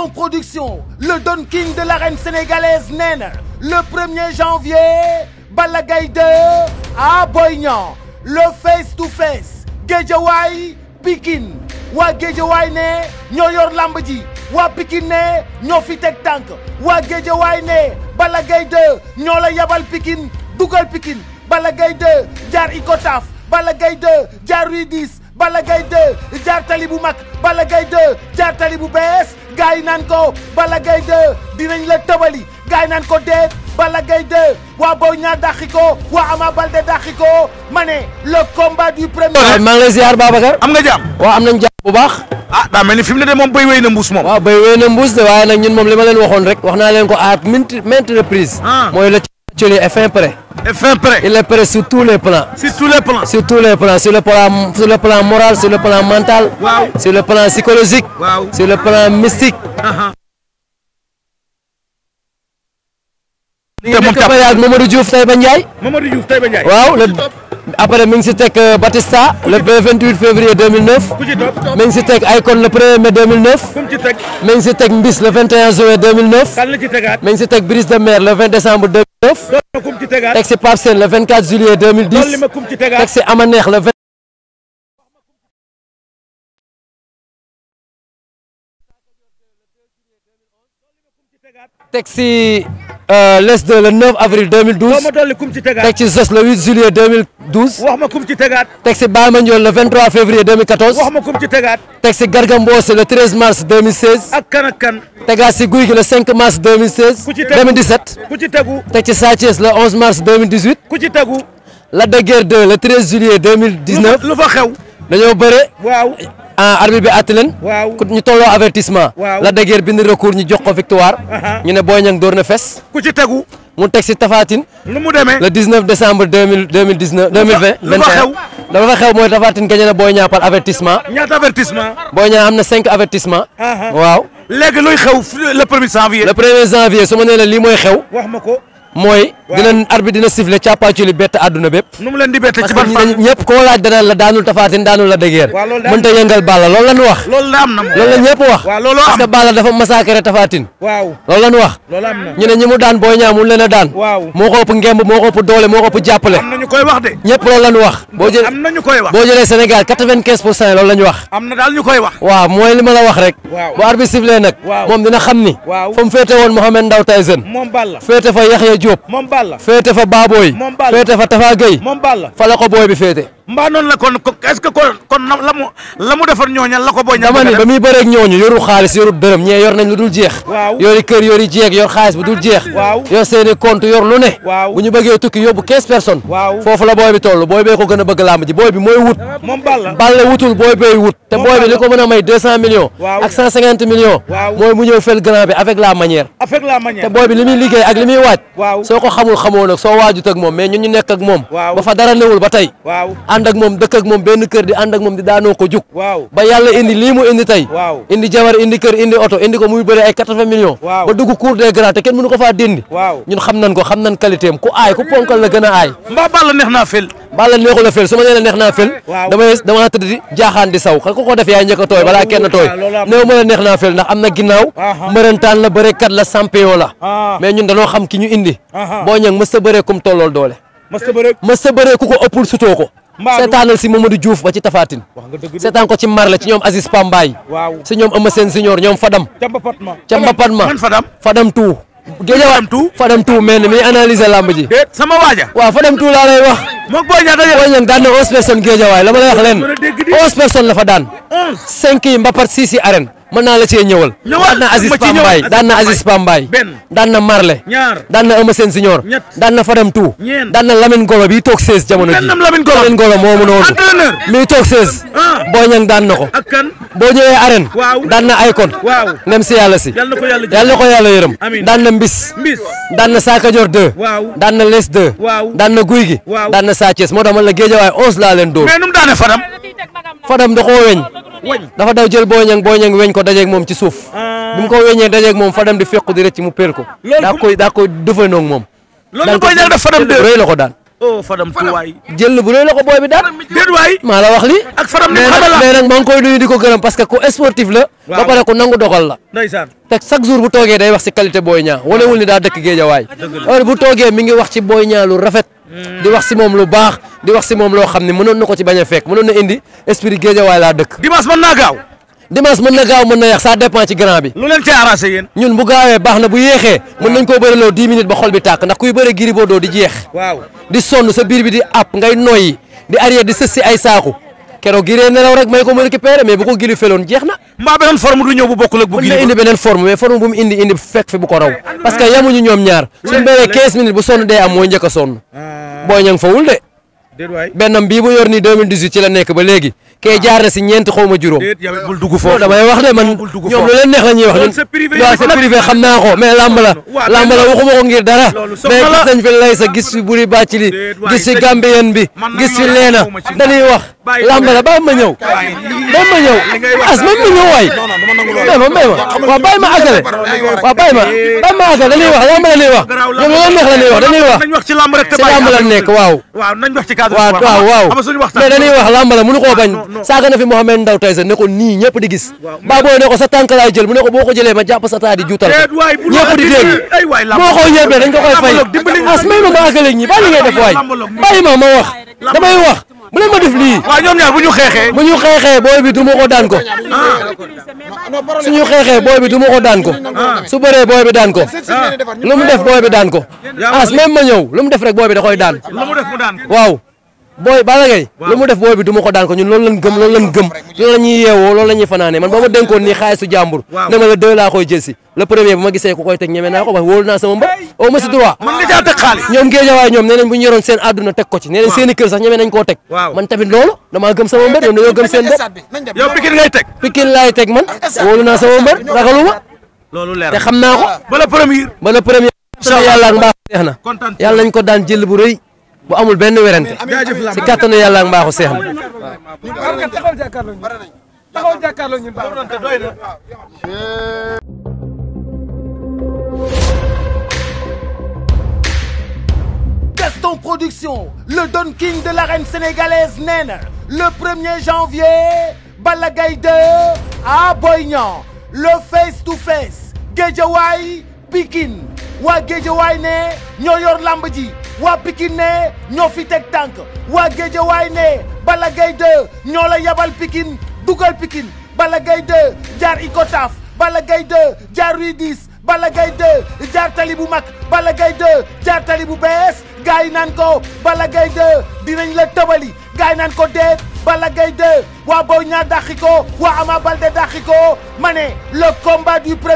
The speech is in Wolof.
Gaston Production le Don King de l'arène sénégalaise nee na le 1er janvier Balla Gaye 2 à Boy Niang le face to face Guédiawaye Pikine waa Guédiawaye ne ñoo yor lamb ji waa Pikine ne ñoo fi teg tànk waa Guédiawaye ne Balla Gaye 2 ñoo la yabal Pikine dugal Pikine Balla Gaye 2 jaar Icotaf Balla Gaye 2 jaar Rue 10 Balla Gaye 2 jaar tali bu mag Balla Gaye 2 jaar tali bu bees gaay naan ko Balla Gaye 2 dinañ la tëbali gaay naan ko déet Balla Gaye 2 waa Boy Niang dàqi ko waa Ama Baldé dàqi ko ma ne le combat du premier. maa ngi lay ziar Babacar. am nga jàmm. waaw am nañ jàmm bu baax. ah daa mel ni fi mu ne de moom béy wéy na mbuus moom. waaw béy wéy na mbuus de waaye nag ñun moom li ma leen waxoon rek wax naa leen ko à maintes reprises. mooy le Thiolly est fin prêt. est fin prêt. il est prêt sur tous les plans. sur tous les plans. sur tous les plans sur le plan moral sur le plan mental. waaw sur le plan psychologique. waaw sur le plan mystique. te moom tàpp ak Mamadou Diouf Taïba Ndiaye. Mamadou Diouf Taïba Ndiaye. waaw après mi ngi si teg Batista le 28 février 2009. ku ci topp. mi ngi si teg Akon le 1er mai 2009. ku mu ci teg. mi ngi si teg Mbis le 21 juin 2009. kan la ci tegaat. mi ngi si teg Brise de Mer le 20 décembre 2009. loolu ma ku mu ci tegaat. teg si Pape Sène le 24 juillet 2010. loolu li ma ku mu ci tegaat. teg si Amaneex le 20. teg si Les 2 le 9 avril 2012. loo ma dolli ku mu ci tegaat. teg ci Zos le 8 juillet 2012. wax ma ku mu ci tegaat. teg si Baye Mandione le 23 février 2014. wax ma ku mu ci tegaat. teg si Garga Mbossé le 13 mars 2016. ak kan ak kan. tegaat si Gouye Gui le 5 mars 2016. ku ci tegu 2017. ku ci tegu. teg ci Sa Thiès le 11 mars 2018. ku ci tegu. Lac de Guiers 2 le 13 juillet 2019. lu fa xew. dañoo bëre. waaw. arbitre bi àtte leen. waaw ñu tolloo avertissement. waaw Lac de Guiers bind recours ñu jox ko victoire. ñu ne Boy Niang door na fes. ku ci tegu. mu teg si Tapha Tine. nu mu demee. le 19 décembre 2019 2020. lu fa xew. dafa xew mooy Tapha Tine gagné na Boy Niang par avertissement. ñaata avertissement. Boy Niang am na 5 avertissement. waaw. léegi luy xew le 1er janvier. le 1er janvier su ma nee la lii mooy xew. wax ma ko. mooy. dina arbitre dina siffler càppaaculi bett àdduna bépp. nu mu leen di bett ci parce ban fan. que ñëpp koo laaj dana la daanul Tapha Tine daanul Lac de Guiers. waaw loolu mënta yëngal Balla loolu la ñu wax. loolu la am na moom. loolu la ñëpp wax. waaw loolu am parce que Balla dafa massacré Tapha Tine. waaw loolu la ñu wax. loolu am na. ñu ne ñi mu daan Boy Niang mu leen a daan. waaw moo ko ëpp ngemb moo ko ëpp doole moo ko ëpp jàppale. am na ñu koy wax de. ñëpp loolu la ñu wax. boo jëlee am na ñu koy wax. boo jëlee Sénégal 95% loolu la ñu wax. am na daal ñu koy wax. waaw mooy li ma la wax rek. waaw bu arbitre sifflé nag. waaw moom dina xam ni. waaw fa mu féete woon Mohamed Ndao Tyson. moom Balla. féete fa Yaxya Diop. moom Balla. féete fa Baboy. moom Balla. féete fa Tafa Gueye. moom Balla. fa la ko booy bi féete. mbaa noonu la kon est-ce que kon la mu defar ñooña la ko Boy Niang. dama ni ba muy bëreeg ñooñu yoru xaalis yoru dërëm ñee yor nañ lu dul jeex. waaw yori kër yori jeeg yor xaalis bu dul jeex. waaw yor seeni compte yor lu ne. waaw bu ñu bëggee tukki yóbbu 15 personnes. waaw foofu la booy bi toll booy bee ko gën a bëgg làmb ji booy bi mooy wut. moom Balla. Balla wutul booy bee wut. te booy bi li ko mën a may 200 millions. waaw ak 150 millions. waaw mooy mu ñëw fel grand bi avec la manière. avec la manière. te booy bi li muy liggéey ak li muy waaj. waaw soo ko xamul xamoo nag soo waajut ak moom mais ñun ñu nekk ak moom. waaw ba fa dara newul ba tey. waaw ànd ak moom dëkk ak moom benn kër di ànd ak moom di daanoo ko jug. waaw ba yàlla indi lii mu indi tey. waaw indi jabar indi kër indi oto indi ko muy bëre ay 80 millions. waaw ba dugg cour des grands te kenn mënu ko faa dindi. waaw ñun xam nañ ko xam nañ qualité am ku aay ku ponkal la gën a aay. mbaa Balla neex naa fel. Balla neexul a fel su ma nee la neex naa fel. waaw dama tëdd di jaaxaan di saw ku ko def yaay njëkk a tooy balaa kenn tooy. néew ma la neex naa fel ndax am na ginnaaw. mbërëntaan la bërekat la champion la. mais ñun dañoo xam ki ñu indi. Boy Niang mës sa bëree kum tollool doole. mës sa bëree ku ko ëppul sutoo ko. seetaanal si Mamadou Diouf ba ci Tapha Tine. seetaan ko ci Marley ci ñoom Aziz Pambaay. si ñoom Eumeu Sène Senior ñoom Fadam. ca Mbapat ma Fadam tout. Géejawaay Fadam tout mel ni muy analyser lamb ji. sama waaja. waaw Fadam tout laa lay wax. moom Boy Niang Boy Niang daan na 11 personnes Géejawaay la ma lay wax leen 11 personnes la fa daan. 5 yi Mbapat 6 yi arène. mën naa la cee ñëwal. daan na Aziz Pambaay daan na Aziz Pambaay. daan na Marley. daan na Eumeu Sène Senior. daan na Fadam tout. daan na Lamine Golo bii toog 16 jamono ji. Lamine Golo moomu noonu. mi toog 16. Boy Niang daan na ko. boo ñëwee arène. daan na Akon. nem si yàlla si. yàlla na ko yàlla yërëm. daan na Mbis. daan na Sakajor 2. daan na Les 2. daan na Gouye Gui. daan na Sa Thiès moo tax man la Géejawaay 11 laa leen dóor. mais nu mu daane Fadam. Fadam da koo weñ. dafa daw jël Boy Niang weñ ko dajeeg moom ci suuf. bi mu ko weñee dajeeg moom Fadam di fekku di rëcc mu pel ko. daa koy dëfandoo ak moom. loolu Boy Niang def Fadam 2 rëy la ko daan. oh Fadam tuwaay. jël bu rëy la ko booy bi daan. déet waay. maa la wax li ak Fadam ni xamal la mais nag maa ngi koy nuyu di ko gërëm parce que ku sportif la. ba pare ku nangu dogal la. ndeysaan. te chaque jour bu toogee day wax si qualité Boy Niang wanewul ni daa dëkk Géejawaay. heure bu toogee mi ngi wax ci Boy Niang lu rafet. di wax si moom lu baax di wax si moom loo xam ne mënoon na ko ci bañ a fekk mënoon na indi esprit Géejawaay laa dëkk. dimanche mën naa gaaw. dimanche mën na gaaw mën na yàq ça dépend ci grand bi. lu leen cee arrangé yéen. ñun bu gaawee baax na bu yéexee mën nañ koo bëreloo 10 minutes ba xol bi tàkk ndax kuy bëre Gris Bordeaux di jeex. waaw di sonn sa biir bi di app ngay noyyi di arrière di sës si ay saaku keroog giree nelaw rek may ko mu récupéré mais bu ko gili feloon jeex na. mbaa beneen forme du ñëw bu bokkul ak bu mën na indi beneen forme mais forme bu mu indi fekk fi bu ko raw parce que yamuñu ñoom ñaar suñ bëree 15 minutes bu sonn dee am mooy njëkk a sonn. Boy Niang fawul de. bennam bii bu yor nii 2018 ci la nekk ba léegi kee jaar na si ñeent xaw ma juróom. bul dugg foofu damay wax de man ñoom lu leen neex la ñuy wax ñun. c'est privé xam naa ko mais lamb la waxuma ko ngir dara mais gis nañ fi lay sa gis fi buri bàcc li gis fi gambien bi gis fi leena dañuy wax lamb la ba ma ñëw as ma ñëw waay may ma waaw bàyyi ma àggale dañuy wax lamb la ñuy wax ñoom lu leen neex la ñuy wax dañuy wax ci lamb la nekk waaw mais dañuy wax lamb la mënu koo bañ saaga na fi Mohamed Ndaw tey sax ne ko nii ñëpp di gis Baboy ne ko sa tànk laay jël mu ne ko boo ko jëlee ma jàpp sa taa di juutal ñëpp di dégg moo ko ñëpp dañ ko koy fay as may ma àggale ñi bàyyi ngay def waay bàyyi ma wax damay wax bu leen ma def lii waaw ñoom ñaar bu ñu xeexee booy bi du ma ko daan ko suñu xeexee booy bi du ma ko daan ko su bëree booy bi daan ko lu mu def booy bi daan ko as même ma ñëw lu mu def rek booy bi da koy daan waaw booy Balla Gaye lu mu def booy bi du ma ko daan ko ñun loolu lañ gëm loolu la ñuy yeewoo loolu la ñuy fanaane man ba ma dénkoon nii xaalisu jàmbur ne ma la 2 laa koy jël si le premier bu ma gisee ku koy teg ñeme naa ko wax wóolu naa sama mbër au moins droit ñoom Géejawaay ñoom nee nañ bu ñu yoroon seen àdduna teg ko ci nee nañ seen i kër sax ñeme nañ koo teg man tamit loolu damaa gëm sama mbër ñoom dañoo gëm seen bopp yow Pikine ngay teg Pikine laay teg man wóolu naa sama mbër ragaluma te xam naa ko ba le premier yàlla ak mbaax seex na yàlla nañ ko daan jël bu rëy bu amul benn werante si kattanu yàlla ak mbaaxu seex na Gaston Production, le Don King de l'arène sénégalaise nee na le 1er janvier Balla Gaye 2 à Boy Niang le face to face Guédiawaye Pikine waa Guédiawaye ne ñoo yor lamb ji waa Pikine ne ñoo fi teg tànk waa Guédiawaye ne Balla Gaye 2 ñoo la yabal Pikine dugal Pikine Balla Gaye 2 jaar Icotaf Balla Gaye 2 jaar Rue 10 Balla Gaye 2 jaar tali bu mag Balla Gaye 2 jaar tali bu bees gaay naan ko Balla Gaye 2 dinañ la tëbali gaay naan ko déet Balla Gaye 2 waa Boy Niang dàqi ko waa Ama Baldé dàqi ko ma ne le combat du premier